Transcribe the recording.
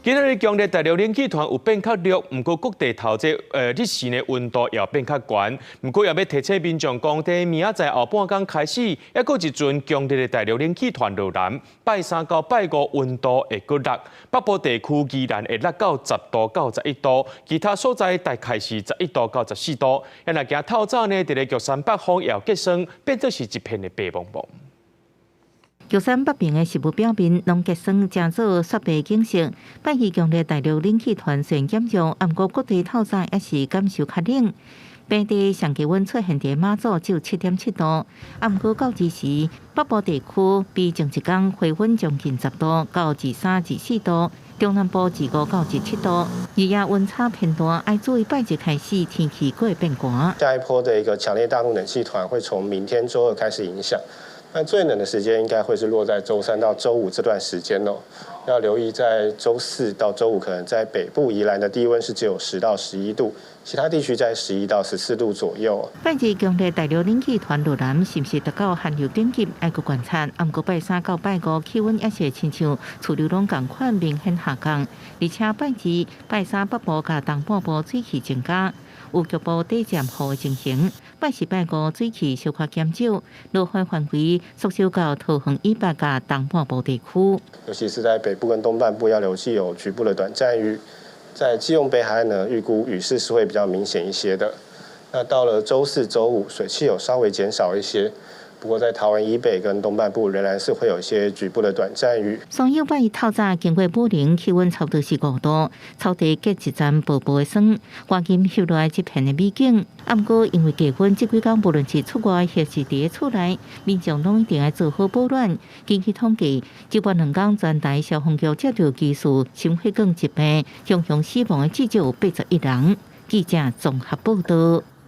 今仔日強烈大陸冷氣團有變較弱，毋過各地頭這日時的溫度也變較懸。毋過也欲提醒民眾講，佇明仔載後半工開始，猶閣一陣強烈的大陸冷氣團落南，拜三到拜五溫度會閣落。北部地區宜蘭會落到10度到11度，其他所在大概是11度到14度。若驚透早呢，佇咧玉山北峰也有結霜，變做是一片的白茫茫。玉山北邊的食物表面攏結霜，成做雪白景色。拜二強烈大陸冷氣團雖然減弱，毋過各地透早抑是感受較冷。平地上低溫出現佇馬祖只有7.7度，毋過到這時北部地區比前一工回溫將近10度，到23、24度，中南部25到27度。日夜溫差偏大，愛注意拜日開始天氣閣會變寒。下一波的一個強烈大陸冷氣團會從明天週二開始影響。那最冷的時間應該會是落在週三到週五這段時間哦，要留意在週四到週五，可能在北部宜蘭的低溫是只有10到11度，其他地區在11到14度左右。拜二強烈大陸冷氣團落南，是毋是達到寒流等級？愛閣觀察。毋過拜三到拜五氣溫抑是會親像處流攏仝款明顯下降，而且拜二、拜三北部佮東半部水汽增加，有局部短暫雨的情形。拜四、拜五水汽小可減少，落雨範圍縮小到桃園以北佮東半部地區。尤其是在北部跟東半部要留意有局部的短暫雨，在基隆北海岸呢，預估雨勢是會比較明顯一些的。那到了週四、週五，水汽有稍微減少一些。不過在桃園以北跟東半部仍然是會有一些局部的短暫雨。雙柚拜一透早經過武陵，氣溫差不多是5度，草地結一層薄薄的霜，趕緊翕落來這片的美景。毋過因為低溫，這幾工無論是出外抑是佇厝內，民眾攏一定愛做好保暖。根據統計，這半兩工全台消防局接到疑似心血管疾病，雄雄死亡的至少有81人。記者綜合報道。